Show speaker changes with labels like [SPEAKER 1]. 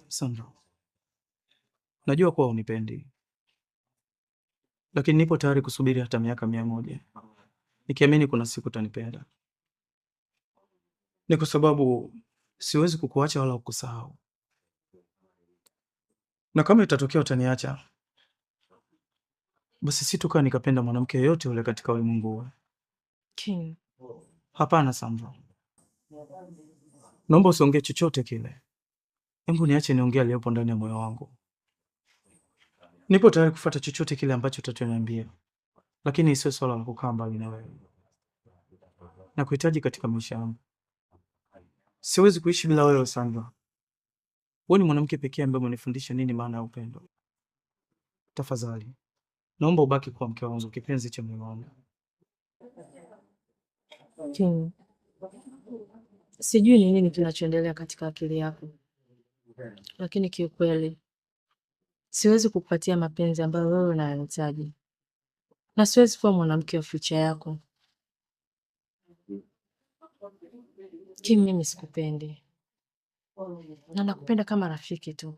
[SPEAKER 1] Sandra, najua kuwa unipendi, lakini nipo tayari kusubiri hata miaka 100 nikiamini kuna siku utanipenda. Ni kwa sababu siwezi kukuacha wala kukusahau, na kama itatokea utaniacha, basi sitokaa nikapenda mwanamke yeyote yule katika ulimwengu huu.
[SPEAKER 2] King.
[SPEAKER 1] Hapana Sandra, naomba usiongee chochote kile. Hebu niache niongee aliyopo ndani ya moyo wangu. Nipo tayari kufuata chochote kile ambacho utaniambia, lakini isiwe swala la kukaa mbali na wewe. Nakuhitaji katika maisha yangu. Siwezi kuishi bila wewe Sandra. Wewe ni mwanamke pekee ambaye umenifundisha nini maana ya upendo. Tafadhali, naomba ubaki kuwa mke wangu, kipenzi cha moyo wangu.
[SPEAKER 2] King. Sijui ni nini kinachoendelea katika akili yako, lakini kiukweli siwezi kukupatia mapenzi ambayo wewe unayahitaji, na siwezi kuwa mwanamke wa future yako. Kim, mimi sikupendi na nakupenda kama rafiki tu.